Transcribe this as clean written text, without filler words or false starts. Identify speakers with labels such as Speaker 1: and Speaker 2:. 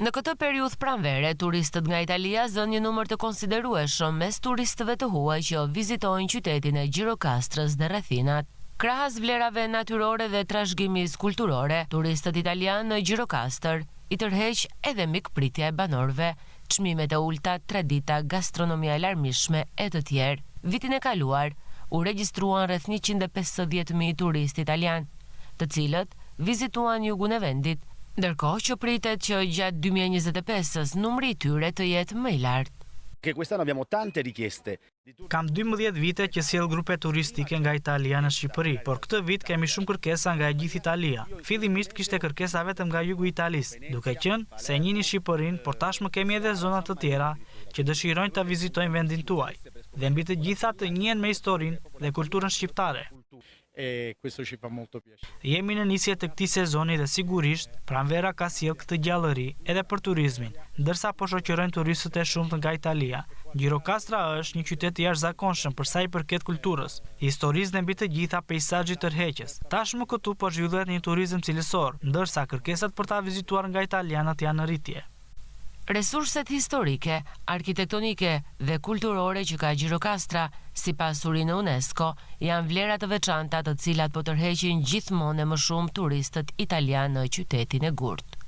Speaker 1: Në këtë periudhë pranvere, turistët nga Italia zënë një numër të konsiderueshëm mes turistëve të huaj që vizitojnë qytetin e Gjirokastrës dhe rrethinat. Krahas vlerave natyrore dhe trashëgimisë kulturore, turistët italianë në Gjirokastër i tërheq edhe mikpritja e banorëve, çmimet e ulëta, tradita, gastronomia e larmishme e të tjerë. Vitin e kaluar, u regjistruan rreth 150.000 turistë italianë, të cilët vizituan jugun e vendit, ndërkohë që pritet që gjatë 2025-ës numri i tyre të jetë më i lartë.
Speaker 2: Che quest'anno abbiamo tante richieste.
Speaker 3: Kam 12 vite që sjell grupe turistike nga Italia në Shqipëri, por këtë vit kemi shumë kërkesa nga e gjithë Italia. Fillimisht kishte kërkesa vetëm nga jugu i Italisë, duke qenë se e njihnin Shqipërinë, por tashmë kemi edhe zona të tjera që dëshirojnë të vizitojnë vendin tuaj dhe mbi të gjitha të njihen me historinë dhe kulturën shqiptare.
Speaker 4: E questo ci fa molto piacere.
Speaker 3: Jemi në nisje të këtij sezoni dhe sigurisht pranvera ka sjellë këtë gjallëri edhe për turizmin, ndërsa po shoqërojnë turistët e shumtë nga Italia. Gjirokastra është një qytet i jashtëzakonshëm për sa i përket kulturës, historisë dhe mbi të gjitha peizazhit tërheqës. Tashmë këtu po zhvillohet një turizëm cilësor, ndërsa kërkesat për ta vizituar nga italianët janë në rritje.
Speaker 1: Resurset historike, arkitektonike dhe kulturore që ka Gjirokastra, sipas urinë UNESCO, janë vlera të veçanta të cilat po tërheqin gjithmonë e më shumë turistët italianë në qytetin e Gurt.